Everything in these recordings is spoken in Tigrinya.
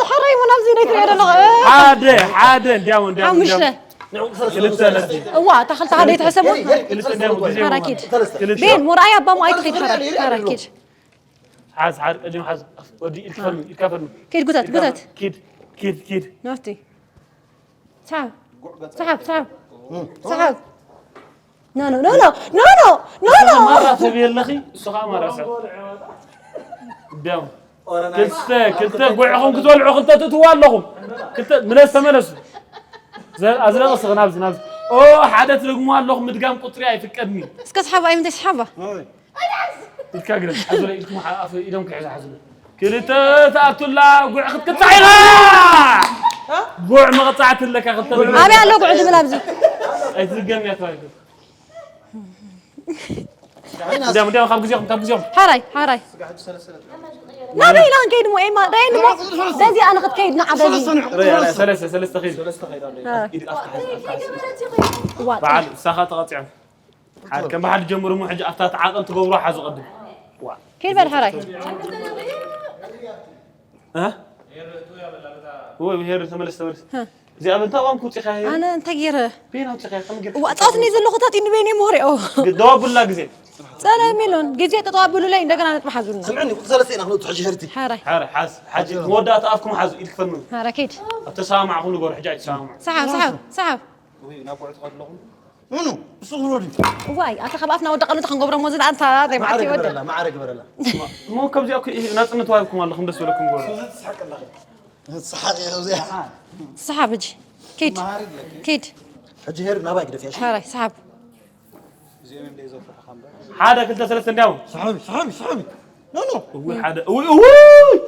ተሓራይ ሞ ናብዚ ናይ ትሪኦ ዘለኹ። ሓደ ሓደ እንዲያው እንዲያው ሓሙሽተ። ክልተ ነጥቢ እዋ፣ እታ ክልተ ሓደ ይትሕሰብ። ክልተ እንዲያው ግዜ ሓራ ኪድ። ክልተ ቤን፣ ሞርኣያ ኣባ ሞ ኣይትኺድ ሓራ። ሓራ ኪድ። ሓዝ ሓዝ ቀዲም ሓዝ ወዲ ኢልካ ፈርሚ ኢልካ ፈርሚ ኪድ ጉተት፣ ጉተት። ኪድ ኪድ ኪድ ናፍቲ። ሰሓብ። ሰሓብ፣ ሰሓብ። ሰሓብ። ኖ፣ ኖ፣ ኖ፣ ኖ፣ ኖ፣ ኖ፣ ኖ፣ ኖ። ማራ ትብል ኣለኺ እሱ ከዓ ማራ ሰብ እንዲያው ክልተ ክልተ ጉዕኹም ክትበልዑ ክልተ ትእትዉ ኣለኹም። ክልተ ምለስ ተመለሱ። ዘ- ኣዝለቐ ስኽ ናብዚ ናብዚ። ኦ ሓደ ትደግሙ ኣለኹም፣ ምድጋም ቁፅሪ ኣይፍቀድኒ። እስከ ስሓባ ኣይምንታይ ስሓባ። ኢድካ ግረ ሓዙለ፣ ኢድኩም ሓ- ኣፍ ኢዶም ክሕዙ ሓዙለ። ክልተ ተኣቱላ ጉዕ ክትቅፃዕ ኢኻ። ጉዕ መቐፃዕቲ ኣለካ ክልተ። ኣበይ ኣሎ ጉዕ ዝብል ኣብዚ? ኣይትዝገም እያ ተባሂሉ። እንዲያም እንዲያም ካብ ግዜኹም ካብ ግዜኹም። ሓራይ ሓራይ። ናበይ ኢላ ክንከይድ እሞ ኤማ ዳይን እሞ በዚ ኣነ ክትከይድ ንዓ በዚ። ርያ፣ ርያ፣ ሰለስተ ሰለስተ ኺድ። ኢድ ኣፍካ ሓዝ፣ ኣፍካ ሓዝ። ዋጥ። በዓል ሳኻ ተቐፂዖም። ሓደ ከም በሓደ ጀምሩ እሞ ሕጂ ኣብታ ተዓቐን ትገብሩ ሓዙ ቀድም። ዋ። ከይድ በል ሓራይ። እ? ወይ ብሄር ተመለስ ተመለስ። እዚኣ በንታ ዋን ኩፂኻ ሄር። ኣነ እንታይ ገይረ? ቤና ውፅኻ ከም ገይር። ዋ ጻውትኒ ዘለኹ ታጢኒ በይኒ ሞሪኦ። ግደዋ ቡላ ግዜ። ጸረ ሚሎን ግዜ ተጠዋብሉለይ እንደገና ነጥቢ ሓዙልና። ስምዕኒ ቁጥሪ ሰለስተ ኢና ክንወጽእ ሕጂ ሄርቲ። ሓራይ። ሓረ ሓዝ ሓጂ መወዳእታ ኣፍኩም ሓዙ ኢድ ክፈኑ። ሓረ ኪድ። ኣብ ተሰማማዕኹም ንገሩ ሕጂ ኣይተሰማማዕ። ሰሓብ ሰሓብ ሰሓብ። ወይ ናብ ጉዕ ትኸዱ ኣለኹም። ምኑ? እሱ ክብሎ ድዩ? እዋይ ኣታ ካብ ኣፍና ወደቐሉ ተኽንገብሮ እሞ ዝን ኣንታ ዘይማዕት ማዕረ ይወደ። ግበረላ፣ ማዕረ ግበረላ። እሞ ከምዚኣ እኮ እዩ ናጽነት ዋሂብኩም ኣለኹም ደስ በለኩም ገሩ። ትስሓቅ ኣለኻ። ትስሓቅ እየ ከምዚኣ። ሰሓብ ሕጂ ኪድ። ማዕረ ግበረላ። ኪድ። ሕጂ ሄር ናባይ ግደፍ ያሽ። ሓራይ ሰሓብ። እዚኦም እዮም ደይ ዘፍርሑኻ እምበር። ሓደ ክልተ ሰለስተ እንዲያው። ሰሓቢ፣ ሰሓቢ፣ ሰሓቢ። ኖ፣ ኖ። እውይ ሓደ፣ እውይ፣ እውይ!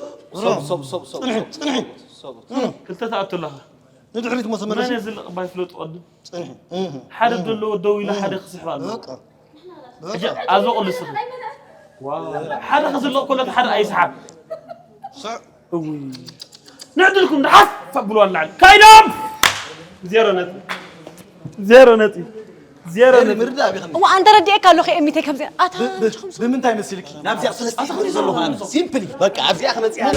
ሶብ፣ ሶብ፣ ሶብ፣ ሶብ። ጽንሒ፣ ጽንሒ። ሶብ። ኖ፣ ኖ። ክልተ ተኣቱ ኣለኻ። ንድሕሪት እሞ ተመለሱ። መን እየ ዝልቕ ባይ ፍለጡ ቅድም? ጽንሒ። እህ። ሓደ እህ። ዘለዎ ደው ኢሉ እህ። ሓደ ክስሕብ ኣለዎ። በቃ። ሕጂ በቃ። ኣዞ ቅልስኺ። ዋው። ሓደ ክዝልቕ ከሎ እቲ ሓደ ኣይስሓብ። ሰ- እውይ። ንዕድልኩም ንሓፍ ኣብሉ ኣላዕል። ካይዶም! ዜሮ ነጥቢ። ዜሮ ነጥቢ። ዜሮ ሄሪ ነጥቢ። ምርዳእ ቢኸን። እዋ፣ ኣንተ ረዲኤካ ኣለኹ፣ ኤሚተይ፣ ካብዚኣ። ኣታ፣ ብ-፣ ብ-፣ ኣንቺኹም ሰው። ብምንታይ መሲልኪ? ናብዚኣ ሰለስተ ኢኹም ዘለኹ ኣነ። ሲምፕሊ። በቃ፣ ኣብዚኣ ክመጽእ ኣነ።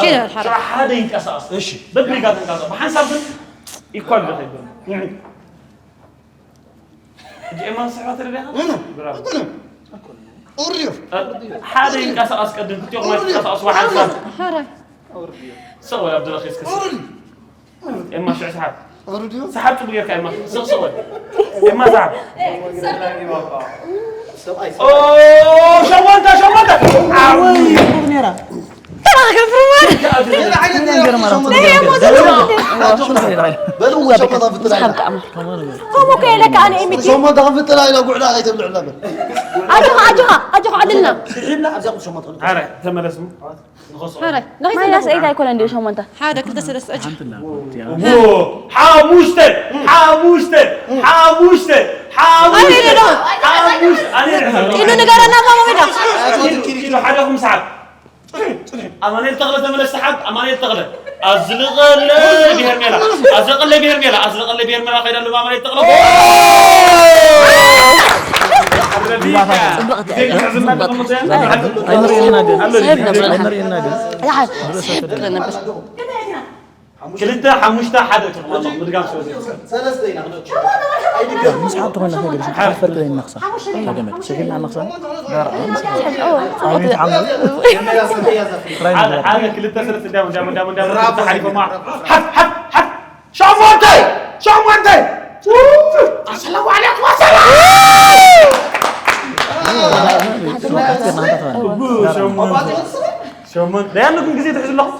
ኪድ ኣልሓራ። ሽዑ ሓደ ይንቀሳቐስ። እሺ። በብሪጋ ተንቀሳቐስ። ብሓንሳብ ግን ኢኳል ዶ ከይበሉ። ሕጂ ኤማ ስሕባ ተደሊኻ? እም። ብራቮ። ኣይኮነን። ኦሪዮ። ሓደ ይንቀሳቐስ ቀድም፣ ክልቲኦም ኣይትንቀሳቐሱ ብሓንሳብ። ሓራይ። ስቕ በል ኣብ ደረኽ እስከ ስቕ። ኦሪዮ። ኤማ ሽዕ ሰሓብ። ኦሪዮ። ሰሓብ ጽቡቅ ጌርካ ኤማ። ስቕ ስቕ በል። ኤማ ሰሓብ። ኦ፣ ሸሞንተ፣ ሸሞንተ። ኣው። ሸሞንተ ክንፍጥር ኣላ። ከምኡ እኮ ኢለካ ኣነ ኤሚቲ። ሸሞንተ ክንፍጥር ኣላ፣ ጉዕዳ ከይተብልዕ ነበር። ኣጆኻ፣ ኣጆኻ፣ ኣጆኻ፣ ዕልልና። ስሒብና ኣብዚኣ ቁም ሸሞንተ ክንፍጥር። ኣረ፣ ተመለስሙ። ንኸሶ። ኣረ፣ ንኸይተመለስ። ማይናስ ኤይት ኣይኮነን ድዩ ሸሞንተ? ሓደ፣ ክልተ፣ ሰለስተ፣ ኣጆኻ። ሓንቲ ኣላ። ዎ፣ ሓሙሽተ፣ ሓሙሽተ፣ ሓሙሽተ፣ ሓሙሽተ፣ ኣነ ኢለ ዶ? ሓሙሽተ፣ ኣነ ኢለ ዶ? ኢሉ ንገረና፣ ማማ ሜዳ። ኢሉ፣ ኢሉ፣ ሓደ ኹም ሰዓት። ኣማኑኤል ተኽለ ተመለስ፣ ሰሓብ ኣማኑኤል ተኽለ። ኣዝልቐለ ብሄር ሜላ፣ ኣዝልቐለ ብሄር ሜላ፣ ኣዝልቐለ ብሄር ሜላ ከይዳ ኣለማ ኣማኑኤል ተኽለ። ጽብቕቲ እያ። ጽብቕቲ እያ። ኣይንርእየና ግን። ኣይንርእየና ግን። ስሕብ ክብለ ነበር። ክልተ፣ ሓሙሽተ፣ ሓደ ትርጉም ኣለዎ። ምድጋም ስለ ዘይኮነ። ሰለስተ ኢና ክንእቱ። ኣይድገም። ምስ ሓንቲ ኮይና ከይገርሽ፣ ሓፈር ከይና ንኽሳ። ተገመድ። ሰጊድና ንኽሳ። ኣቤት ዓመል። ሓደ፣ ሓደ፣ ክልተ፣ ሰለስተ፣ እንዲያም፣ እንዲያም፣ እንዲያም፣ እንዲያም፣ ብራቮ። ሓሊፎማ። ሓፍ፣ ሓፍ፣ ሓፍ። ሸሞንተ! ሸሞንተ! ኣሰላሙ ዓለይኩም፣ ኣሰላም! ሸሞንተ። ሸሞንተ። ደያንኩም ግዜ ትሕዙ ኣለኹም።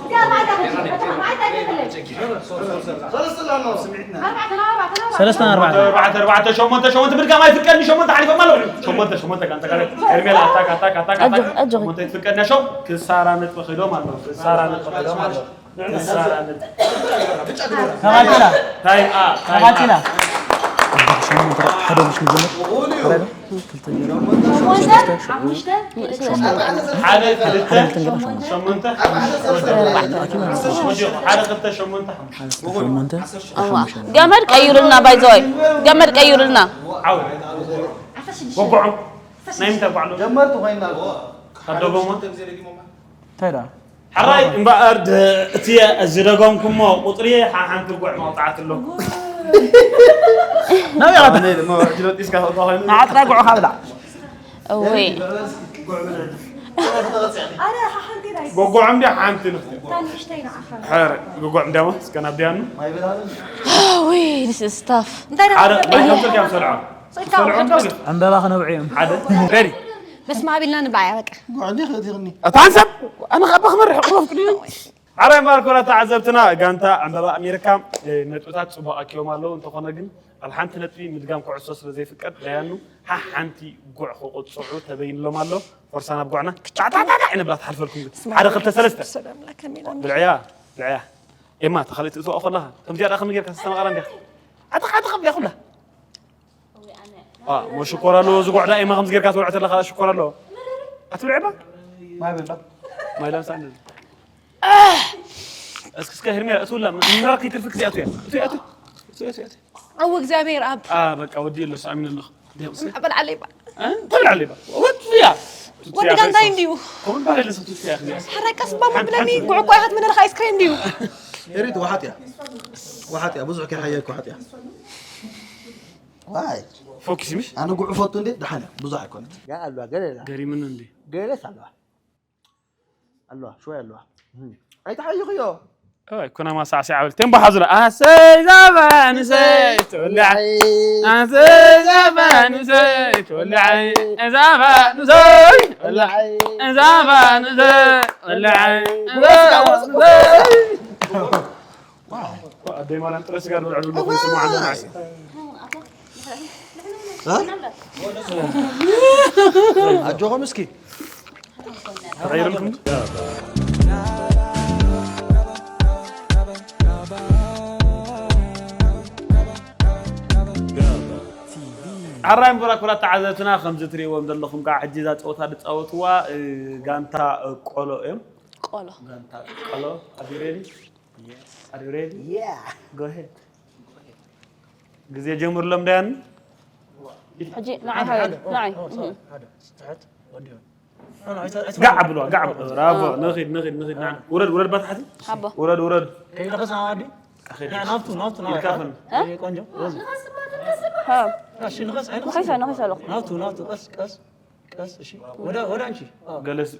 ሰለስተን ኣርባዕተን። ኣርባዕተ፣ ኣርባዕተ፣ ሸሞንተ፣ ሸሞንተ፣ ምድጋም ኣይፍቀድን፣ ሸሞንተ ሓሊፎም ኣለዉ። ሸሞንተ፣ ሸሞንተ፣ ጋንታ፣ ጋንታ፣ ሄርሜላ፣ ኣታክ፣ ኣታክ፣ ኣታክ፣ ኣታክ። ኣጆ፣ ኣጆ። ሸሞንተ ኣይትፍቀድን፣ ሸው፣ ክሳራ ነጥቢ ከይዶም ኣለዉ። ክሳራ ነጥቢ ከይዶም ኣለዉ። ክሳራ ነጥቢ። ተባቲና። ታይም፣ ኣ፣ ታይም፣ ኣ። ተባቲና። ሓደ ምስ ንጀምር። ሓደ፣ ክልተ፣ ሸሞንተ፣ ሓደ፣ ክልተ፣ ሸሞንተ፣ ሓደ፣ ክልተ፣ ሸሞንተ፣ ሓሙሽተ። ሸሞንተ፣ እዋ። ሓሙሽተ። ገመድ ቀይሩልና፣ ባይ ዘ ወይ። ገመድ ቀይሩልና። ዓው። ወግዖም። ናይ ምንታይ ጓዕሎ? ጀመርቱ ኮይና። ካብ ደጎማ? እንታይ ደኣ? ሕራይ እምበኣር ድ-፣ እቲ ዝደገምኩሞ ቁጽሪ ሓ-፣ ሓንቲ ጉዕ መቕጻዕቲ ኣሎ። ናበይ ኣነ ድማ ውዕጅ በጢስካ ከእቶ ኮይኑ። ንዓጥራይ ጉዕኻ ብላዕ። እወይ። ኣረ ሓንቲ ናይ ጎጎዖም ድያ ሓንቲ ንኽቲ። ታንሽተይ ንዓኻ። ሕር ጎጎዖም ድያማ እስከ ናብ ድያኑ። ውይ this is tough። እንታይ ደኣ? ሓደ ናይ ከምሰል ከም ሰልዖ ሰልዖ እንታይ ግን ዕምበባ ክነብዑ እዮም። ሓደ ገሪ በስመ ኣብ ኢልና ንብላዕ እያ በቃ። ጉዕዲ ክእቲ ይኽኒ ኣታ ሓንሳብ ኣነ ካብ ክመርሕ ቁሩብ ክድዩ። ዓራይ ማርኮና ተዓዘብትና ጋንታ ዕምበባ ኣሜሪካ ነጥብታት ጽቡቕ ኣኪቦም ኣለዉ። እንተኾነ ግን ኣብ ሓንቲ ነጥቢ ምድጋም ኩዕሶ ስለ ዘይፍቀድ ዳያኑ ሓሓንቲ ጉዕ ክቕጽዑ ተበይንሎም ኣሎ። ፎርሳ ናብ ጉዕና ጫዕጫዕጫዕ ንብላ ትሓልፈልኩም ግን ሓደ ክልተ ሰለስተ ሰላም ለከ ሚላን ብልዕያ ብልዕያ ኤማ ተኻሊእ ትእትዋ ከለኻ ከምዚኣ ደኣ ከም ጌርካ ተስተማቐራ እንዲኻ ዓጥቕ ዓጥቕ ኣብያ ኩላ ዋ ሞ ሽኮር ኣለዎ እዚ ጉዕዳ ኤማ ከምዚ ጌርካ ትበልዖ ተለኻ ሽኮር ኣለዎ ኣትብልዕባ ማይ በላ ማይ ላምሳ እንደ እስኪ እስከ ሄርሜላ እትውላ ምራክ ይትርፍክ እዚኣቱ እያ እቱ እያ እቱ እቱ እያ እቱ እያ ኣው እግዚኣብሔር ኣብ አ በቃ ወዲ የለሱ ኣሚን ኣለኹ በልዓለይ ባ ተብልዓለይ ባ ወዲ እያ ወዲ ጋንታይ እንድዩ ኮን ባለ ለሰቱ እያ እያ ሕራይ ቀስ ባ መብለኒ ጉዕቋ ኢኻ ትምነልካ ኣይስክሬም ድዩ ኤሪት ዋሓት እያ ዋሓት እያ ብዙሕ ከይሓየልኩ ዋሓት እያ ዋይ ፎኪስ ምሽ ኣነ ጉዕ ፈቱ እንዴ ደሓን እያ ብዙሕ ኣይኮነት ኣለዋ ገለ ገሪምን እንዲ ገለስ ኣለዋ ኣለዋ ሽወይ ኣለዋ ኣይተሓይኽዮ ኩናማ ሳዕሲዕ ዓብል ቴምቦ ሓዙላ ኣሰይ ዛባንሰይ ትወልዓይ ኣሰይ ዛባንሰይ ትወልዓይ ዛባንሰይ ትወልዓይ ዛባንሰይ ትወልዓይ ኣደይ ማርያም ጥረ ስጋ ንብልዐሉ ኣለኹ ይስምዓ ኣለና ኣጆኹም እስኪ ተቐይርልኩም ኣራይ ምበራ ኩራት ተዓዘብትና ከምዚ ትሪእዎም ዘለኹም ከዓ ሕጂ እዛ ፀወታ ዝፃወትዋ ጋንታ ቆሎ እዮም ቆሎ ጋንታ ቆሎ Are you ready? Are you ready? Yeah. Go ahead. ግዜ ጀምርሎም ዳያን ሕጂ ንዓይ ሃበኒ ንዓይ ጋዕ ብልዋ ጋዕ ብልዋ ብራቮ ንኺድ ንኺድ ንኺድ ንዓ ውረድ ውረድ ባታሕቲ ሓቦ ውረድ ውረድ ከይደኸስ ዓዲ ናብቱ ናብቱ ኢልካፈን ቆንጆ ንኸይሰ ንኸይሰ ኣለኹ ናብቱ ናብቱ ቀስ ቀስ ቀስ እሺ ወደ ወደ አንቺ ገለስ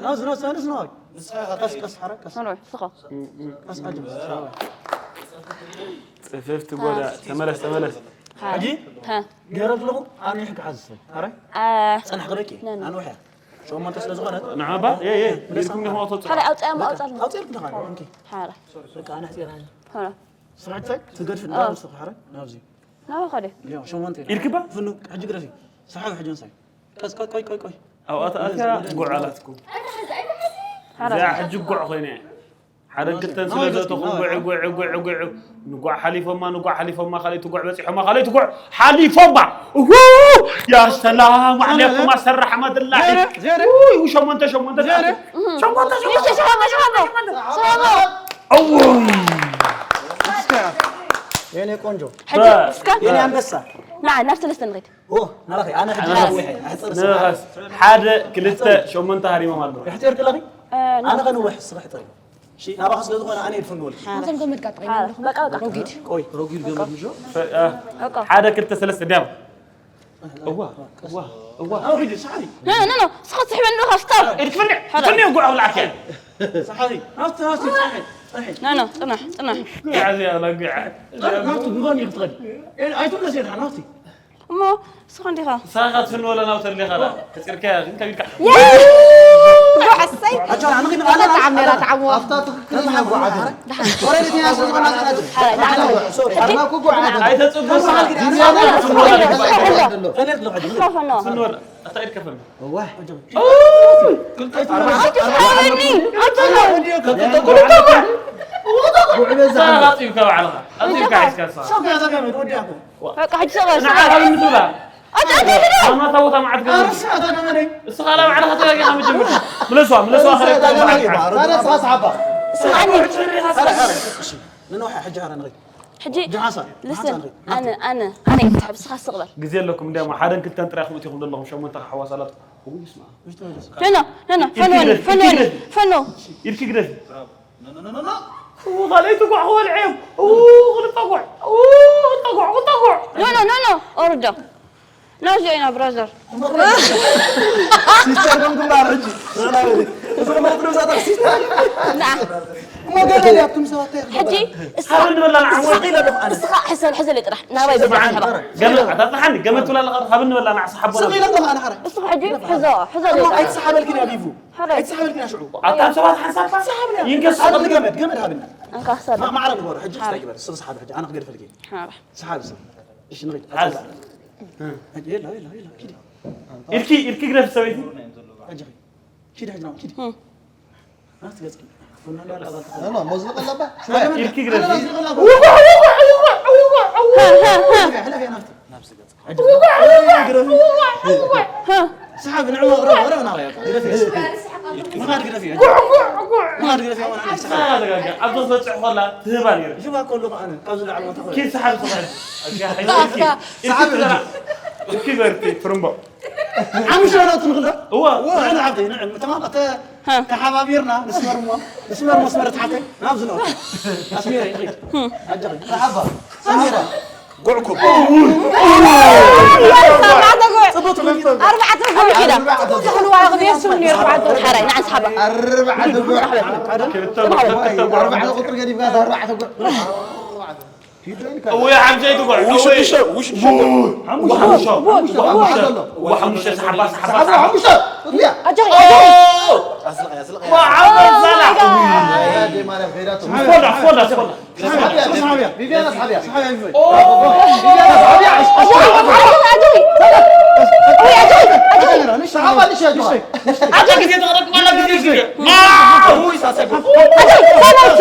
ናዝ ናዝ ናዝ ናዝ ቀስ ቀስ ሐረ ቀስ ኖ ስኻ ቀስ አጅም ጽፍፍቲ ጎዳ ተመለስ ተመለስ ሐጂ ገረብ ለኹ አን ይሕክ ሐዝሰ ሐረ ጸናሕ ገረቂ አን ወሐ ሸሞንተ ስለ ዝኾነ ንዓባ የ የ ኢልኩም ዲኹም ኣውቶ ሓደ ኣውፅያ ኣውፃል አውፅር ትደኻ እንኪ ሓደ በቃ አን ሕፂራ ሓደ ስራሕታይ ትገድፍ እንዳብስ ሐረ ናብዚ ናበይ ኸደ ያው ሸሞንተ ኢልክባ ፍኑ ሕጂ ግረፊ ሰሓብ ሕጂ ንሳይ ቀስ ቀስ ቆይ ቆይ ቆይ ኣብኣ ተኣትያ ጉዕ ኣላትኩም ሓደ እዚኣ ሕጂ ጉዕ ኮይነ ሓደ ክልተን ስለ ዘእተኹም ጉዕ ጉዕ ጉዕ ጉዕ ንጓዕ ሓሊፎማ ንጓዕ ሓሊፎማ ካልኣይቲ ጉዕ በፂሖማ ካልኣይቲ ጉዕ ሓሊፎማ እሁ ያ ሰላም ዓለይኩም ኣሰራሕመትላሂ ሸሞንተ ሸሞንተ ሸሞንተ ሸሞንተ የኔ ቆንጆ ሕጂ እስከ የኔ አንበሳ ንዓ ናብ ሰለስተ ንኸይድ ኦ ናባኺ ኣነ ሕጂ ናዊሐ ኣሕፅር ስለ ንኸስ ሓደ ክልተ ሸሞንተ ሃሪሞም ኣለዉ ሕፅር ክለኺ ኣነ ኸንውሕ ስራሕ ጥሪ እሺ ናባኺ ስለ ዝኾነ ኣነ ይድፍንወልኪ ኣንተን ገመድ ቃጥሪ ኣለኹ በቃ በቃ ሮጊድ ቆይ ሮጊድ ገመድ ምሾ ሓደ ክልተ ሰለስተ ዲያብ እዋ እዋ እዋ ኣውሪድ ሰዓሪ ኖ ኖ ኖ ስኻ ትሕበኒ ዶ ካብ ስታር ኢድክፍኒ ፍኒ ጉዕ ኣብላዕከ ሰዓሪ ናብቲ ናብቲ ሰዓሪ ሰዓሪ ኖ ኖ ፅናሕ ፅናሕ ያዚ ያላ ጉዕ ናብቲ ብጎኒ ክትኸዲ ኣይትምለስ የድሓ ናብቲ እሞ ስኻ እንዲኻ ሳኻ ትፍንወለ ናብ ተሊኻ ተፂርካ ግን ከቢድካ ጉዓሰይ ኣጆና ንኺድ ንባላ ተዓሚራ ተዓሞ ኣብታ ትክክለኛ ጉዓት ወረድ ዲና ስለ ዝኾና ኣጆና ሓራይ ንዓና ሶሪ ኣርማኩ ጉዓት ኣይተፅጉስ ፈለድ ለኸዲ ስኻ ፈኖ ፍንወለ ኣታ ኢድካ ፈን ዋህ ኣትስሓበኒ ኣትስሓበኒ ጉዕ በዛ ኣፅዩካ ባዕልኻ ኣፅዩካ ሒዝካ ንሳ ሰው ከዛ ከመት ወዲያኩ በቃ ሕጂ ሰቐስ ንዓኻ ምትብላ ኣትኣትኣትኣ ኣማታ ቦታ መዓት ገመድ ኣርሳ ተገመደኝ እስኻ ላ ባዕልኻ ተጋጊኻ መጀመርታ ምለስዋ ምለስዋ ኸረግታ ተረሳ ሰሓባ ስማዕኒ ንነውሐ ሕጂ ሓራ ንኸይድ ሕጂ ጅሓሳ ልስን ኣነ ኣነ ኣነ ይትሕብ ስኻ ስቕበል ግዜ ኣለኩም እንዲያማ ሓደን ክልተን ጥራይ ክምእት ኢኹም ዘለኹም ሸሞንተ ሓዋሳላት ይስማ ኖ ኖ ኖ ፈኖኒ ፈኖኒ ፈኖ ኢድኪ ግደፊ ካልኣይቲ ጓዕ ክበልዐ እዮም ክልተ ጓዕ ክልተ ጓዕ ክልተ ጓዕ ኖ ኖ ኖ ኖ ኦርዶ ናዚ ኢና ብራዘር። ሲስተር ኮንኩም ዳር ሕጂ። እዚ ከማይ ትብዛታ ሲስተር። ንዓ እሞ ገለ ድያ ኣቱም ሰባት እንታይ ሕጂ እስኻ ሓበን ንበላ ንዓወት። እስኻ ሕሰል ሕሰል ጥራሕ ናባይ በዛ ሓባ ገመ ኣታጥሓኒ ገመ ትብላ ኣለኻ። ሓበን ንበላ ንዓሳ ሓቦ። ስቕ ኢለ ኣለኹ ኣነ ሓራይ። እስኻ ሕጂ ሕዞ ሕዞ እሞ ኣይትሰሓበልክን እያ ቢቡ። ሓራይ ኣይትሰሓበልክን እያ ሽዑ። ኣታ ሰባት ሓንሳብካ ሰሓብና። ይንገስ ሓንቲ ገመድ ገመድ ሃብና። እንካ ክሳብ ማ- ማዕረ ንገሮ ሕጂ ክስታይ ግበር። ስብ ሰሓብ ሕጂ ኣነ ክገድፈልክ እየ። ሓራ ሰሓብ ስብ። እሺ ንኺድ። ሓዝ። ሕጂ የላ የላ የላ ኪዲ። ኢድኪ ኢድኪ ግደፍ ሰበይቲ። ሕጂ ኺድ። ኪዲ ሕጂ ናው ኪዲ። ናት ገጽኪ። ኖ ሞዝልቕ ኣለባ ኢድኪ ግደፍ። ሰሓብ ንዕማ ቅረብ ቅረብ ናባይ። ግደፊ። ምኻድ ግደፊ። ምኻድ ግደፊ። ኣዛ ተጋጋ ኣብዞ ዝበፅሕ ኮላ ትህባ ነይሩ። ይህባ ከሎ ከኣነ ካብዚ ላዕሊ ቦታ ኪድ ሰሓብ ሰሓብ ሰሓብ እኪ በርቲ ትርምቦ ሓሙሽተ ናቱ ንኽልተ እዋ ንዕና ሓብተይ ንዕም ተማቐተ ተሓባቢርና ንስመር እሞ ንስመር መስመር ተሓተይ ናብ ዝነው ኣስሚረ ይኽድ ኣጃኺ ሰሓባ ሰሚራ ጉዕኩም ኣርባዕተ ጉዕ ኣርባዕተ ጉዕ ተኽልዋ ክቤት ስም ነይሩ ዓዶ ሓራይ ንዓን ሰሓባ ኣርባዕተ ጉዕ ክልተ ጉዕ ክልተ ጉዕ ኣርባዕተ ቁጥሪ ገዲፍካ ኣርባዕተ ጉዕ እወ ሓምሻይ ትጉዕ ውሽብሸ ውሽብሸ ሓሙሽተ እወ ሓሙሽተ ሰሓባ ሰሓባ ሓሙሽተ እያ ኣጆኺ ወዓበ ሰላሕ ኣስልቀያ ኣስልቀያ ወዓበ ሰላሕ ደይ ማርያም ከይዳቱ ፎዳ ፎዳ ፎዳ ሰሓብያ ሰሓብያ ቪቪያና ሰሓብያ ሰሓብያ ቪቪያ ኣጆኺ ኣጆኺ ኣጆኺ ኣጆኺ ኣጆኺ ኣጆኺ ግዜ ተቕረብ ባላ ግዜ ግዜ ውይ ሳሰብ ኣጆኺ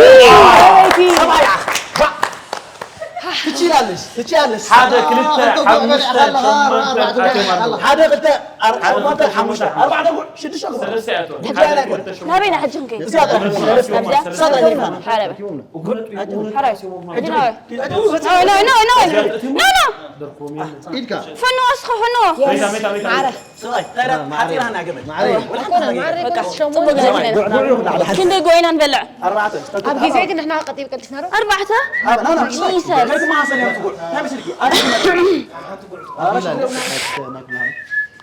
ሰበይቲ ትችላለሽ ትችላለሽ ሓደ ክልተ ሓሙሽተ ሸሞንተ ኣትዮም ኣለዉ ሓደ ክልተ ኣርባዕተ ሓሙሽተ ኣርባዕተ ሽዱሽተ ሰለስተ ኣትዮም ናበይና ሕጂ ክንከይድ እዚኣ ጥራሕ ሰለስተ ናብዚኣ ሳታ ይፋና ሓረበ ሓረበ ሕጂ ናበይ ኢድካ ፍንዎ እስኸ ፍንዎ ሜታ ሜታ ሜታ ሰብኣይ ታይራ ሓፂራ ና ገመድ በቃ ፅቡቅ ገለ ክንደይ ጎይና ንበልዕ ኣርባዕተ ኣብ ግዜ ግን ንሕና ቀጢብ ቀልጢፍና ዶ ኣርባዕተ ኣብ ናና ጂሰስ ገድማ ሰሊያ ትጉዕ ናይ ምስልኪ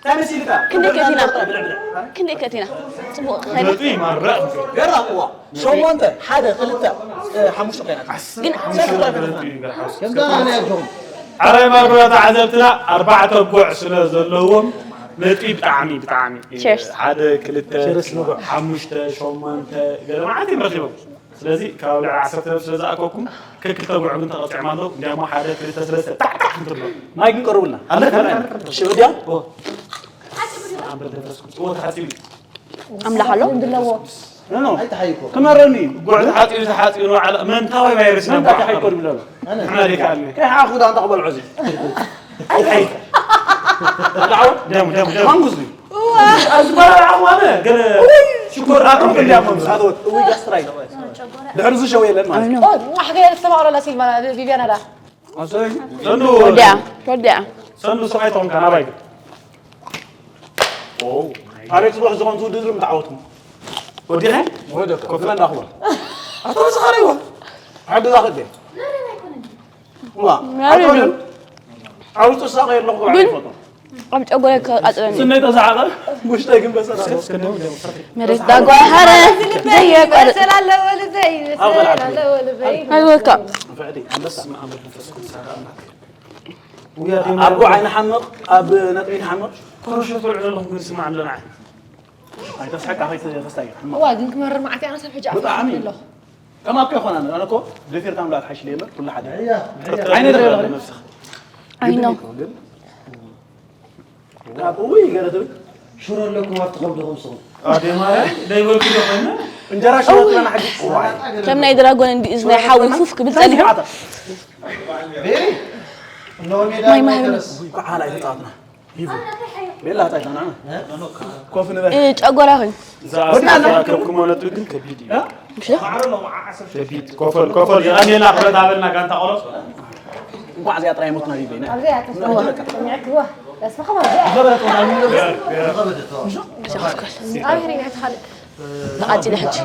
ናይ ምስልካ ክንደይ ከቲና ክንደይ ከቲና ፅቡቅ ከይደ ነጥቢ ይማረቕ ገራ እዋ ሸሞንተ ሓደ ክልተ ሓሙሽተ ኮይና ግን ከምዛ ናይ ኣጆኹም ኣረ መብረ ተዓዘብትና ኣርባዕተ ጉዕ ስለ ዘለዎም ነጥቢ ብጣዕሚ ብጣዕሚ Cheers። ሓደ ክልተ ሓሙሽተ ሸሞንተ ገለ መዓት እዮም ረኪቦም ስለዚ ካብ ልዕሊ ዓሰርተ ሰብ ስለ ዝኣከብኩም ከክልተ ጉዕ ግን ተቐፂዖም ኣለዉ እንዲያሞ ሓደ ክልተ ሰለስተ ጣዕጣዕ እንትብሎ ማይ ግን ቀርቡልና ኣለካ ሽዑ ድያ ኣንበር መንፈስ ቅዱስ እዎ ተሓፂቡ ኣምላኽ ኣሎ ኖ ኣይተሓይኮ ክመረኒ እዩ ጉዕ ተሓፂቡ ተሓፂቡ ንባዕላ መንታዊ ቫይረስ ኢና መንታ ከይኮድ ብለሉ ንሕና ደይከኣልኒ ከይሓኹ ዳ እንታ ክበልዖ እዚ ኣይሓይ ዳዓወ ደም ደም ደም ማንጉዝ እዩ ኣዝባራ ዓዋነ ገለ ሽኮር ኣቶም እንዲያ መምሳት እዊ ጋስትራይ ድሕሪ ዝሸው የለን ማለት እዩ ዋሕ ገለ ተማቕረላ ሲልማ ቪቪያና ዳ ሰንዱ ወዲያ ወዲያ ሰንዱ ሰብኣይ ተኾንካ ናባይ ኣቤት ጽቡሕ ዝኾን ትውድድር ምተዓወትኩም ወዲኻ ወደ ክፍለ እንዳኽበር ኣቶ ዝኻሪዎ ዓዲ ዛኽደ ዋ ናበይ ኣብ ውስጡ ሳቐ የለኹ ይፈቶ ኣብ ጨጎረ ኣጥረኒ ስነይ ተዛዓቐ ውሽጠይ ግን በሰራ መሬት ዳጓ ሓረ ዘየቋርጥ ሰላለዎ ልበይ ሰላለዎ ልበይ ኣይወካ ኣቦ ዓይኒ ሓምቕ ኣብ ነጥቢ ሓምቕ ኮረሾ ትውዕል ኣለኹም ግን ስማዕ ኣለና ኣይተስሐቃ ከይተፈስታይ ሓምቕ እዋ ግን ክመርር መዓት ኣነ ሰብ ሕጂ ብጣዕሚ ኣለኹ ከማካ ይኾና ኣነ እኮ ደፊርካ ምላት ሓሽ ለየመር ኩሉ ሓደ እያ ዓይነ I know እውይ ገለ ትብል ሽሮ ኣለኩም ኣብቲ ከብድኹም ስኹም ኣደ ማርያም ደይበልኩ ዶ ኮይነ እንጀራ ሽሮ ትበና ሕጂ ከም ናይ ድራጎን እንዲ እዚ ናይ ሓዊ ፉፍ ክብል ጸኒሑ ቤሪ እነሆ ሜዳ ማይ ማህበረ ተረስ ኳዓላ ይተጻወትና ይቡ ቤላ ጻይታና ኮፍ ንበል ጨጎራኺ ዝኣሰብኩሞ ነጥቢ ግን ከቢድ እዩ ከቢድ ኮፈል ኮፈል የቐኔልና ክብረት ሃበልና ጋንታ ቆሎ እንኳዕ እዚኣ ጥራይ ሞትና ይበይና ኣብዚኣ ተስማዕክዋ ተስፋ ከማር ገበረት ወዳሚ ኣብ ህሪኛ ተኻልእ ተቓጺለ ሕጂ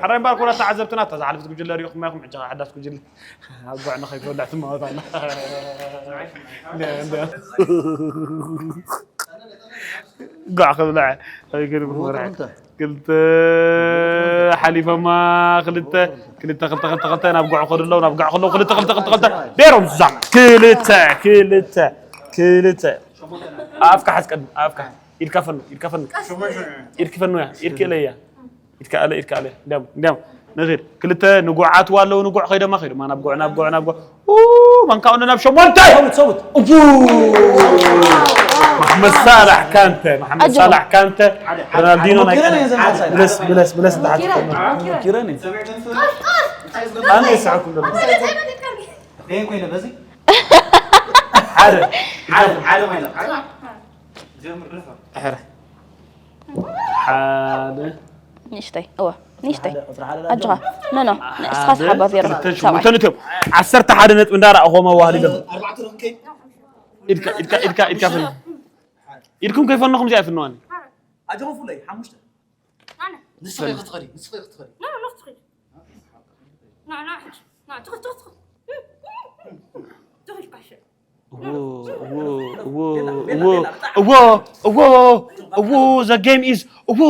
ሕራይ እምበኣር፣ ኩቡራት ተዓዘብትና፣ እታ ዝሓለፈት ጉጅለ ሪኢኹማ ኢኹም፣ ሕጂ ኸዓ ሓዳስ ጉጅለ ኣጓዕ ንኸይትበልዕ ትመወት ኣላ። እንደ- እንደ- ጓዕ ክብላዕ ኣይገርም ወርሒ። ክልተ ሓሊፎማ፣ ክልተ፣ ክልተ፣ ክልተ፣ ክልተ፣ ክልተ፣ ናብ ጓዕ ከዱ ኣለዉ፣ ናብ ጓዕ ከለዉ፣ ክልተ፣ ክልተ፣ ክልተ፣ ክልተ፣ ደይሮም ዛም፣ ክልተ፣ ክልተ፣ ክልተ። ኣፍካ ሓዝ ቀድም፣ ኣፍካ። ኢድካ ፈኑ፣ ኢድካ ፈኑ። ኢድኪ ፈኑ እያ፣ ኢድኪ እለያ። ኢድካ እለ፣ ኢድካ እለ። እንዲያም፣ እንዲያም። ንኺድ። ክልተ ንጉዓት ኣለዉ፣ ንጉዕ ኸይደማ፣ ኸይደማ፣ ናብ ጉዕ፣ ናብ ጉዕ፣ ናብ ጉዕ። ኡ፣ ማንካ ኦነ ናብ ሸሞንተ። ሰቡት፣ ሰቡት። ኡ፣ መሓመድ ሳላሕ ካንተ፣ መሓመድ ኣጆኹም። ሳላሕ ካንተ፣ ሮናልዲኖ ናይ ቀደም። ምለስ፣ ምለስ፣ ምለስ፣ ተሓት። ኣነ ይስሐኩም ደሎ። ደይን ኮይነ በዚ። ሓደ። ሓደ፣ ሓደ ማይላ። ሓደ። ጀምር፣ ግለፋ። ሕረ። ሓደ። ንእሽተይ፣ እወ፣ ንእሽተይ። ኣጆኻ። ኖ፣ ኖ፣ ንእስኻ ሓደ፣ ተሓባቢርና። ክልተ፣ ሰብኣይ። ሸሞንተ ነጥቢ። ዓሰርተ ሓደ ነጥቢ እንዳረኣኹም ኣዋህሊሎም። ኣርባዕተ ርክብ። ኢድካ፣ ኢድካ፣ ኢድካ፣ ኢድካ ፈን-፣ ኢድኩም ከይፈነኹም እዚኣ ኣይፍንዋኒ። ኣጆኹም ፍለይ፣ ሓሙሽተ። ኣነ። ንስኺ ክትኸዲ፣ ንስኺ ክትኸዲ። ኖ፣ ኖ፣ ንስኺ። ና፣ ና፣ ሕጂ። ና፣ ትኽድ፣ ትኽድ፣ ትኽድ። ትኽድ፣ ካሸ። እዎ፣ እዎ፣ እዎ፣ እዎ፣ እዎ፣ እዎ፣ እዎ፣ the game is፣ እዎ፣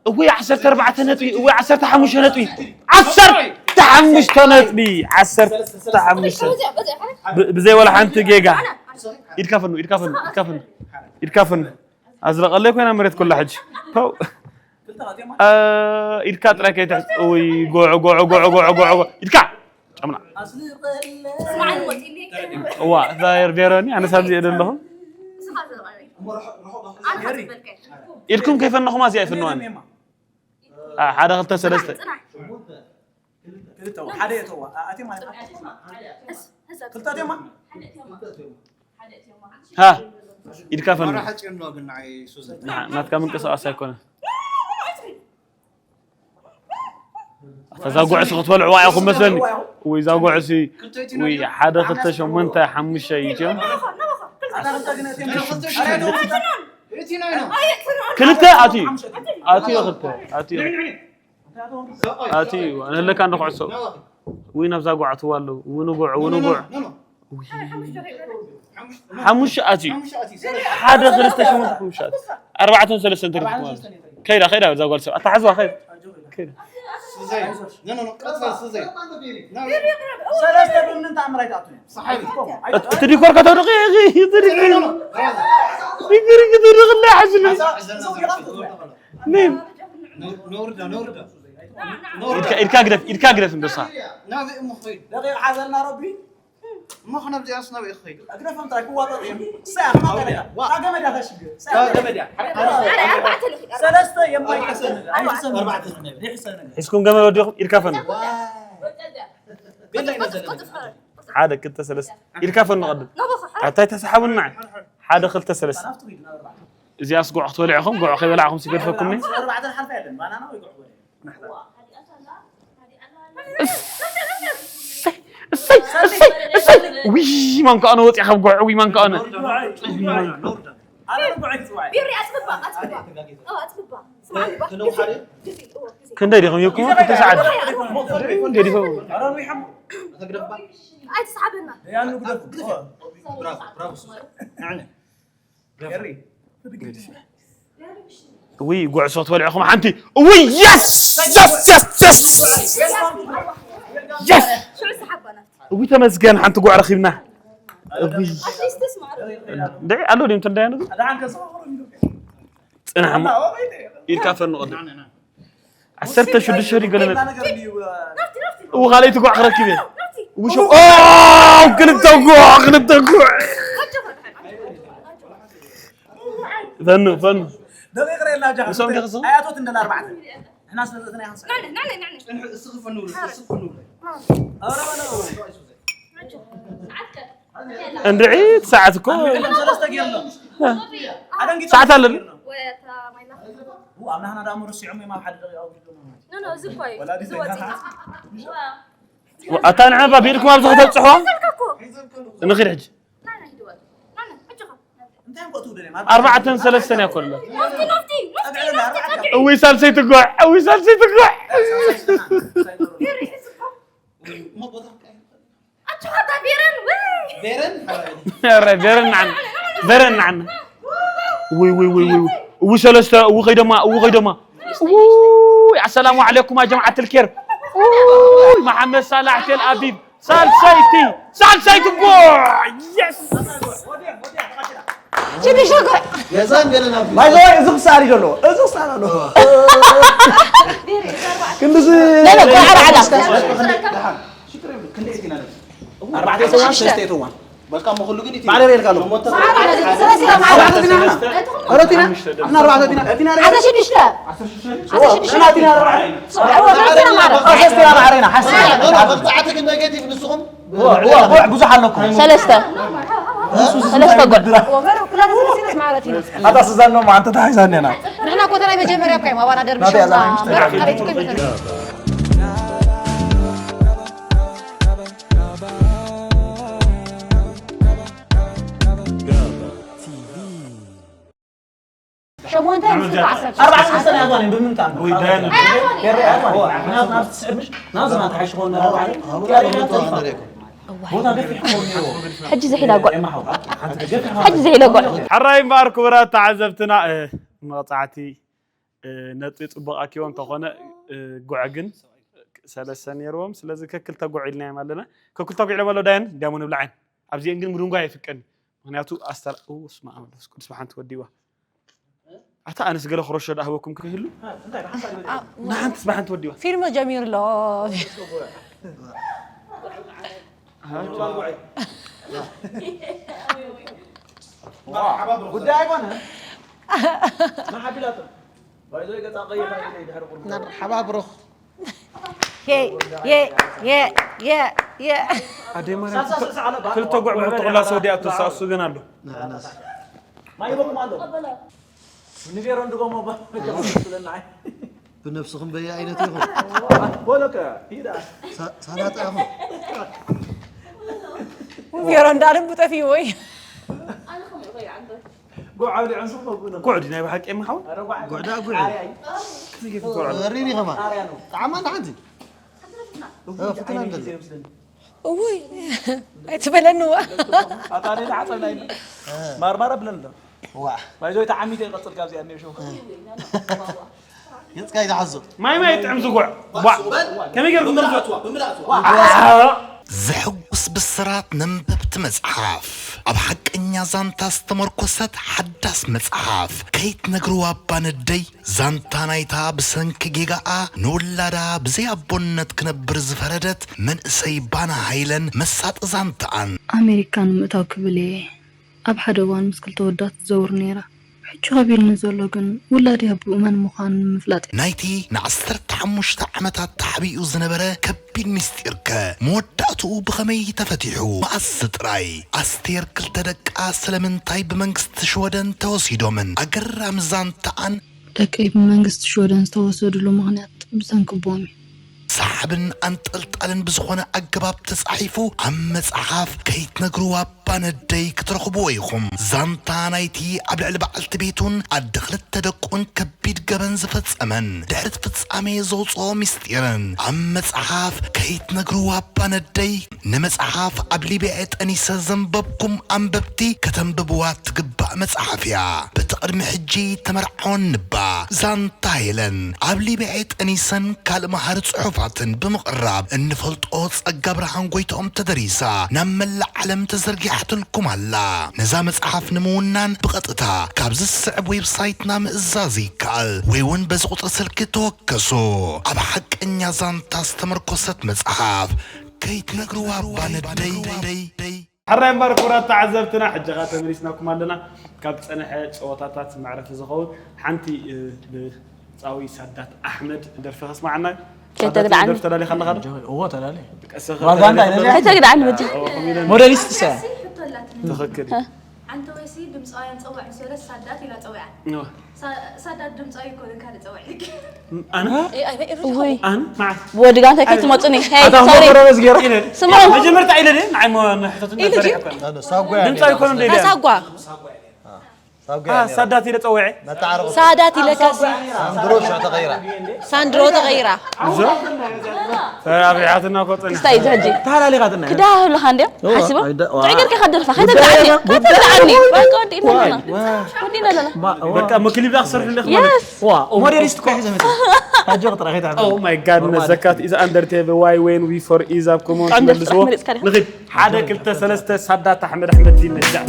እዎ፣ ዓሰርተ ኣርባዕተ ነጥቢ፣ እዎ፣ ዓሰርተ ሓሙሽተ ነጥቢ፣ ዓሰርተ ሓሙሽተ ነጥቢ፣ ዓሰርተ ሓሙሽተ። ብ-፣ ብዘይ ወላ ሓንቲ ጌጋ። ኢድካ ፈኑ፣ ኢድካ ፈኑ፣ ኢድካ ፈኑ፣ ኢድካ ፈኑ። ኣዝለቐለይ ኮይና መሬት ኩላ ሕጂ። ፐው። እ፣ ኢድካ ጥራይ ከይትሕዝ። እውይ፣ ጎዕ፣ ጎዕ፣ ጎዕ፣ ኢድካ። ጨምና። እዋ፣ እዛ የርዴረኒ፣ ኣነ ሳብዚ እየ ዘለኹ። ኢድኩም ከይፈነኹማ እዚኣ ይፍንዋኒ። አ፣ ሓደ፣ ክልተ፣ ሰለስተ። ክልተ፣ ሓደ እተዋ። አ-፣ ኣቴማ፣ ክልተ ኣቴማ። ሃ፣ ኢድካ ፈኑ። ሓጭን ነው ግን፣ ኣይ፣ ሱዘን። ና-፣ ናትካ ምንቅስቃስ ኣይኮነ። ኣታ እዛ ጉዕሲ ክትበልዕዋ ኢኹም መስለኒ። ውይ፣ እዛ ጉዕሲ። ውይ፣ ሓደ፣ ክልተ፣ ሸሞንተ፣ ሓሙሽተ እዩ። ክልተ ኣትዩ። ኣትዩ ክልተ። ኣትዩ ክልተ። ኣትዩ፣ ኣነ ህለካ እንዶ ኩዕሶ። ውይ፣ ናብዛ ጓዕ ትዋ ኣለዉ። ውንጉዕ፣ ውንጉዕ። ውይ። ሓሙሽተ ኣትዩ። ሓደ፣ ክልተ፣ ሸሞንተ፣ ሓሙሽተ ኣትዩ። ኣርባዕተን ሰለስተን ተሪፉ ማለት። ከይዳ፣ ከይዳ፣ እዛ ጓል ሰብ። ኣታሓዝዋ፣ ከይዳ። ከይዳ። ስዘይ። ኖ፣ ኖ፣ ኖ፣ ቀጽላ፣ ስዘይ። ሰለስተ ብምንም ተኣምር ኣይትኣቱን እዮም። ሰሓቢ። እቲ ዲኮር ከተውድቂ፣ እዚ፣ እዚ ዲኮር። ኖ፣ ኖ፣ ኖ። ዲኮር ከተውድቂ፣ ላይ ሓዝን። ሓዛ፣ ሓዛ፣ ሓዛ። ምን? ነውርዳ፣ ነውርዳ። ኢድካ፣ ኢድካ ግደፍ፣ ኢድካ ግደፍ፣ እንደሳ። ናበይ እሞ ኸይዱ? ደቂቕ ሓዘልና ረቢ። እሞ ኸ ናብዚኣስ ናበይ ኸይዱ? እግደፎም ጥራይ ክዋጠጡ እዮም። ሳያ፣ ከማን ገመዳ። ዋ። እታ ገመዳ ተሽግር። ሳያ። እታ ገመዳ። ሰለስተ የማይቀሰን። ኣይሕሰን። ኣርባዕተ ዝነበረ። ይሕሰን። ሒዝኩም ገመድ ወዲኹም ኢድካ ፈኑ። ዋ። ቤላ ይመዘለ። ሓደ፣ ክልተ፣ ሰለስተ። ኢድካ ፈኑ ቀድም። ኣታይ ተሰሓቡና። ሓደ፣ ክልተ፣ ሰለስተ። እዚኣስ ጉዕ ክትበልዑ ኢኹም፣ ጉዕ ከይበላዕኹም ሲገድፈኩም። ኣርባዕተ ሓልፋ የለን። ባናና ወይ ጉዕ በለ። እሰይ፣ እሰይ፣ እሰይ፣ እሰይ። ውይ፣ ማንካ ኣነ ወፂኣ ካብ ጉዕ፣ ውይ፣ ማንካ ኣነ። ቢሪ ኣፅብባ፣ ኣፅብባ። ኣዎ፣ ኣፅብባ። ስማዕ፣ ግፊ፣ ግፊ፣ እዎ፣ ግፊ። ክንደይ ዲኹም? ይኩ፣ ክልተ ሰዓት። ክንደይ ዲኹም? ኣይትስሓበና። ያኑ ግደፍ። ብራቮ፣ ብራቮ፣ ሱስ። ንዕነ። ውይ፣ ጉዕሶ ትበልዑኹም ሓንቲ። ውይ፣ የስ! የስ! የስ! የስ! የስ! ሽዑ ሰሓባ ናት። ውይ፣ ተመስገን፣ ሓንቲ ጉዕ ረኺብና። ውይ። ኣትሊስት ስማዕ። እንደ ኣሎ ድም ተንዳያ ነው? ጽናሕ እሞ። ኢድካ ፈኑ ቅድም። ዓሰርተ ሽዱሽተ ዲዩ ገለ መ-፣ ናብቲ፣ ናብቲ። እው፣ ካልኣይቲ ጓዕ ክረክብ እየ። ናብቲ። ውሾ-፣ ኦ፣ ክልተ ጓዕ፣ ክልተ ጓዕ። ፈኑ፣ ፈኑ። ደቂቕ ሬላ ጃ። ንሶም ዲኻ ዝኹ? ኣያቶት እንደላ ኣርባዕተ። ንሕና ስለ ዘእተና ይኸንሳ። ናለ፣ ናለ፣ ናለ። ጽንሑ፣ እስኺ ፈኑ፣ እስኺ ፈኑ። ኣረ በለው። እንድዒ፣ ሰዓት እኮ። ሰለስተ ጌርና። ኣደንጊ ሰዓት ኣለና። ወታ ማይላ። ው፣ ኣብ ናህና ደኣ መረሲዖም እዮም ኣብ ሓደ ደቂቕ ኣውሪዶም። ኖ፣ ኖ፣ እዚ እኮ እዩ። ወላ እዚ ወፂ። ዋ፣ ኣታ ንዕባ ቢልኩም ኣብዚ ከተብፅሖ? ሒዘልካ እኮ። ንኺድ ሕጂ። ናና፣ ሂድ ወጥ። ናና፣ ሕጂ ኸ። እንታይ እኮ ትውደል እዮም? ኣርባዕተን ሰለስተን እያ ኮሎ። ናፍቲ፣ ናፍቲ፣ ናፍቲ። እውይ ሳልሰይ ትጓዕ፣ እውይ ሳልሰይ ትጓዕ። ኣጆኻ ቤረን ወይ ኧረ ቤረን ንዓና፣ ቤረን ንዓና። ውይ ውይ ውይ ውይ እው ሰለስተ እው ኸይደማ እው ኸይደማ። ውይ ኣሰላሙ ዓለይኩም ያ ጀምዓት ልኬር። ውይ መሓመድ ሳላሕ ቴል ኣቢብ ሳልሰይቲ፣ ሳልሰይቲ ጎ የስ። ሽዱሽተ ጎ ገዛን ገለን ኣብ ባይዘወይ እዚ ክሳር ይደሎ እዚ ክሳር ኣሎ ክንድዚ ለለ ጎ ዓላ ዓላ ሽክር የብሉ ክንደይ እቲና ነብሲ ኣርባዕተ የተዋን ሰለስተ የተዋን በቃ መኹሉ ግን እቲ ማዕረ ሬልካ ኣሎ ኣርባዕተ ቲና ኣርባዕተ ቲና ኣርባዕተ ቲና እቲና ዓሰርተ ሽዱሽተ ሽና ቲና ኣርባዕተ ሰለስተ ኢና ማዕረ ኢና ሓስ ጻዕቲ ግን ኔጌቲቭ ንስኹም ብዙሕ ኣለኩም ሰለስተ ሰለስተ ጎ ኣታ ስዛኖ ማዓንተ ተሓይዛኒ ኢና ንሕና እኮ ተናይ መጀመርያ እኮ እዮም ኣባና ደርብሾ ናተይ ኣላ ምዕራፍ ካልኣይቲ ክፍል ሸሞንተ ምስ ዓሰርተ ኣርባዕተ ሓሰን ኣያቷን ብምንታን ወይ ዳያን የረ ኣያቷን ምክንያቱ ናብቲ ትስዕብ ምሽ ናብዚ ናተ ሓይሽ ኾን ቦታ ገፊሕ ኾን ነይርዎ ሕጂ ዘሒላ ጓዕ ኤማሓው ሓንቲ ገፊሕ ሕጂ ዘሒላ ጓዕ ሕራይ እምበኣር ክቡራት ተዓዘብትና እ፣ መቕፃዕቲ እ፣ ነጥቢ ፅቡቕ ኣኪቦ እንተኾነ እ፣ ጉዕ ግን ሰለስተ ነይርዎም ስለዚ ከክልተ ጉዕ ኢልናዮም ኣለና ከክልተ ጉዕ ኢሎም ኣሎ ዳያን እንዲያሞ ንብልዓን ኣብዚአን ግን ምድንጓ ኣይፍቀን ምክንያቱ ኣስተር ስማ መንፈስ ቅዱስ ብሓንቲ ወዲዋ ኣታ ኣነስ ገለ ክረሾ ዳህበኩም ክህሉ ንሓንትስ ብሓንቲ ወዲዋ ፊልም ጀሚሩ ኣሎ ጉዳይ ኣይኮነ መሓቢላቶ ባይዞ ገጻ ቀይራ ድሕሪ ቁርብ መርሓባ ብሩኽ የ የ የ የ የ ኣደይ ማርያም ክልተ ጉዕ ብሕቶ ክላስ ወዲኣ ትሳእሱ ግን ኣሎ ማይ ይበኩም ኣሎ ንቤሮ እንድጎሞ ስለና ብነብስኹም በየ ዓይነት ኢኹም በለከ ሂዳ ሳላጣ ኢኹም ጌሮ እንዳልም ብጠፊ ወይ ጉዕ ኣብሊዖም ስም መጉነ ጉዕዲ ናይ ብሓቂ የመሓው ጉዕዳ ጉዕ ዓርያ እዩ ሪሪ ከማ ዓርያ ነው ጣዕማ እንዳ ሓንቲ ፍትና እንደለ እውይ ኣይትበለንዋ ኣጣሪ ተዓፀብና ኢልና ማርማር ኣብለና ዋ ባይዞ ተዓሚተ ይቐፅል ካብዚኣ እኒኦ ሸው ገፅካ ይትሓዞ ማይ ማይ ጥዕም ዝጉዕ ቧዕ ከመይ ገርኩም መርዛትዋ ዘሐጉስ ብስራት ነንበብቲ መጽሓፍ ኣብ ሓቀኛ ዛንታ ዝተመርኮሰት ሓዳስ መጽሓፍ ከይትነግርዋ እባ ነደይ ዛንታ ናይታ ብሰንኪ ጌጋኣ ንውላዳ ብዘይ ኣቦነት ክነብር ዝፈረደት መንእሰይ ባና ሃይለን መሳጢ ዛንታኣን ኣሜሪካ ንምእታው ክብል እየ ኣብ ሓደ እዋን ምስ ክልተ ወዳት ትዘውር ነይራ። ሕጂ ከቢድኒ ዘሎ ግን ውላደይ ኣቦኡ መን ምዃኑ ንምፍላጥ እዩ። ናይቲ ንዓሰርተ ሓሙሽተ ዓመታት ተሓቢኡ ዝነበረ ከቢድ ምስጢርከ መወዳእትኡ ብኸመይ ተፈቲሑ? መኣስ ጥራይ? ኣስቴር ክልተ ደቃ ስለምንታይ ብመንግስቲ ሽወደን ተወሲዶምን? ኣገራሚ ዛንታኣን ደቀይ ብመንግስቲ ሽወደን ዝተወሰድሉ ምኽንያት ብሰንኪ ኣቦኦም እዩ። ሰሓብን ኣንጠልጣልን ብዝኾነ ኣገባብ ተጻሒፉ ኣብ መጽሓፍ ከይትነግርዋ እባ ነደይ ክትረኽብዎ ኢኹም። ዛንታ ናይቲ ኣብ ልዕሊ በዓልቲ ቤቱን ኣደ ክልተ ደቁን ከቢድ ገበን ዝፈጸመን ድሕሪ እቲ ፍጻሜ ዘውጽኦ ምስጢርን ኣብ መጽሓፍ ከይትነግርዋ እባ ነደይ ንመጽሓፍ ኣብ ሊብያ ጠኒሰ ዘንበብኩም ኣንበብቲ ከተንብብዋ ትግባእ መጽሓፍ እያ። በቲ ቅድሚ ሕጂ ተመርዓወኒ እባ ዛንታ ሄለን ኣብ ሊብያ ጠኒሰን ካልእ መሃሪ ጽሑፋትን ብምቕራብ እንፈልጦ ጸጋ ብርሃን ጎይትኦም ተደሪሳ ናብ መላእ ዓለም ተዘርጊሓትልኩም ኣላ። ነዛ መጽሓፍ ንምውናን ብቐጥታ ካብዚ ዝስዕብ ዌብሳይትና ምእዛዝ ይከኣል ወይ እውን በዚ ቁጽሪ ስልኪ ተወከሱ። ኣብ ሓቀኛ ዛንታ ዝተመርኮሰት መጽሓፍ ከይትነግርዋ እባ ነደይ ሕራይ እምበር ክቡራት ተዓዘብትና ሕጂ ኸኣ ተመሊስናኩም ኣለና ካብ ዝጸንሐ ጸወታታት መዕረፊ ዝኸውን ሓንቲ እ፣ ብጻዊ ሳዳት ኣሕመድ ደርፊ ከስማዓና ከይተግድዓኒ። ደርፊ ተዳሊኻ ኣለኻ ዶ? እዎ ተዳለ ቀሰኸ ዋጋ እንታይ ነዚኣ? ከይተግድዓኒ በጃ ሞዴሊስት ሰ ትኽክል እዩ። ዓንተወይሲ ድምፃውያን ፀዋዕ ምስ በለት ሳዳት ኢላ ፀዊዓ። እዋ። ሳ- ሳዳት ድምፃዊ ይኮነ ካልእ ፀዋዕ ኢልክ። ኣነ ወይ ኣነ መዓት ወዲ ጋንታይ ከይትመፁኒ ሄይ ኣታ ሶሪ ሞተረ በዝጌራ ስምዑ መጀመርታ ኢለ ድየ ንዓይ ሞ ንሕተቱ ኢለ ድዩ? ድምፃዊ ይኮነ እንደ ኢለ ሳጓ ሳዳት ኢለ ጸውዐ። ሳዳት ኢለካሲ። ሳንድሮ ተቐይራ። ሳንድሮ ተቐይራ። ተራቢሓትና እኮ ጸኒሓ። እንታይ እዩ ሕጂ? ተሃላሊኻትና። ክዳህ ኣለኻ እንድያ? ሓሲቦ? ጥዑይ ጌርካ ከደርፋ። ጉዳይ ከተብልዓኒ። ጉዳይ ከተብልዓኒ። በቃ ወዲእና ኣለና። ወዲእና ኣለና። በቃ መክሊብ ዳኽ ሰርፍ ኣለኽ ማለት። ዋ፣ ሞዴሊስት እኮ ሒዘ መጽእ። ኣጆ ጥራሕ ከይትዓመ። Oh my God፣ ነዘካት is under table, why, when, we, for, is ኣብ ኮመንት መልስዎ። ንኺድ። ሓደ፣ ክልተ፣ ሰለስተ፣ ሳዳት ኣሕመድ ኣሕመድ ዲን ነጃዕ።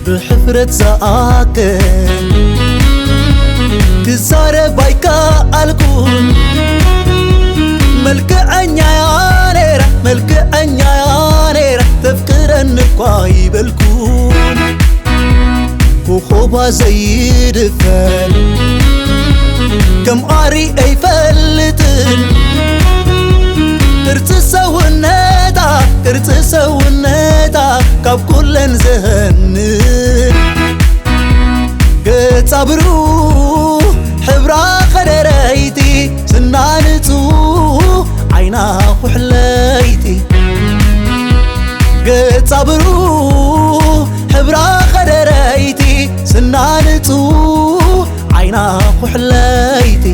ብሕፍረት ዝኣክል ክዛረብ ኣይከኣልኩን። መልክዐኛ እያ ነይራ፣ መልክዐኛ እያ ነይራ፣ ተፍቅረኒ እኳ ኣይበልኩን። ኮኾባ ዘይድፈን ከም ኣሪ ኣይፈልጥን። ቅርጺ ሰውነታ፣ ቅርጺ ሰውነታ ካብ ኩለን ዘህንን። ገጻ ብሩህ ሕብራ ኸደረይቲ፣ ስና ንጹህ ዓይና ኩሕለይቲ። ገጻ ብሩህ ሕብራ ኸደረይቲ፣ ስና ንጹህ ዓይና ኩሕለይቲ።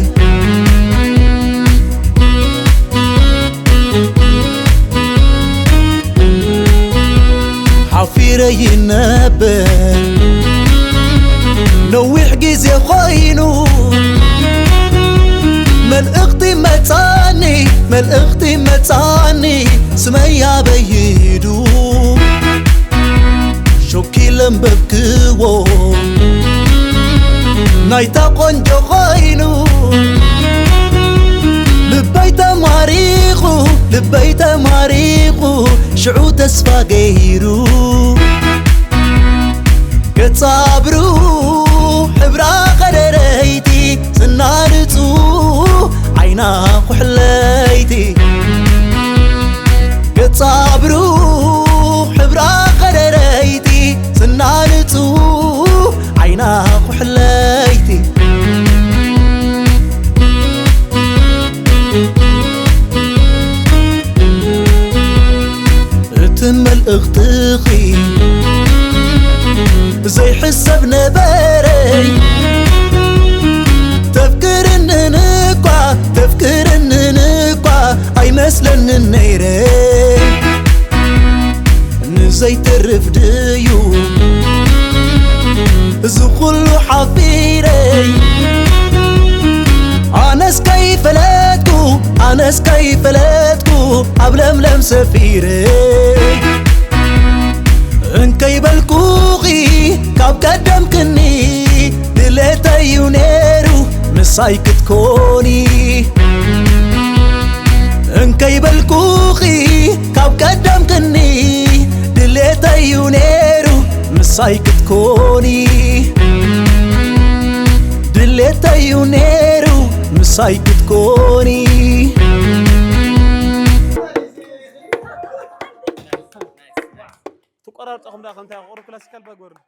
ሓፊረ ይነብር ነዊሕ ግዜ ኾይኑ፣ መልእኽቲ መጻኒ፣ መልእኽቲ መጻኒ፣ ስመይ ኣበይ ሂዱ? ሾክ ኢለ ኣንበብክዎ ናይታ ቆንጆ ኾይኑ፣ ልበይ ተማሪኹ፣ ልበይ ተማሪኹ፣ ሽዑ ተስፋ ገይሩ። ገጻ ብሩህ ሕብራ ኸደረይቲ፣ ስና ንጹህ ዓይና ኩሕለይቲ። ገጻ ብሩህ ሕብራ ኸደረይቲ፣ ስና ንጹህ ዓይና ኩሕለይቲ። እቲ መልእኽትኺ ዘይሕሰብ ነበረይ። ተፍቅርንን እኳ፣ ተፍቅርንን እኳ ኣይመስለንን ነይረ። ንዘይተርፍ ድዩ እዚ ኩሉ ሓፊረይ? ኣነስ ከይፈለጥኩ፣ ኣነስ ከይፈለጥኩ ኣብ ለምለም ሰፊረይ። እንከይበልኩኺ ካብ ቀደምክኒ ድሌተይ እዩ ነይሩ ምሳይ ክትኮኒ። እንከይበልኩኺ ካብ ቀደምክኒ ድሌተይ እዩ ነይሩ ምሳይ ክትኮኒ። ድሌተይ እዩ ነይሩ ምሳይ ክትኮኒ። ትቆራርጠኹም ዳ ከምታ ቁሩብ ክላሲካል ባግወርድ።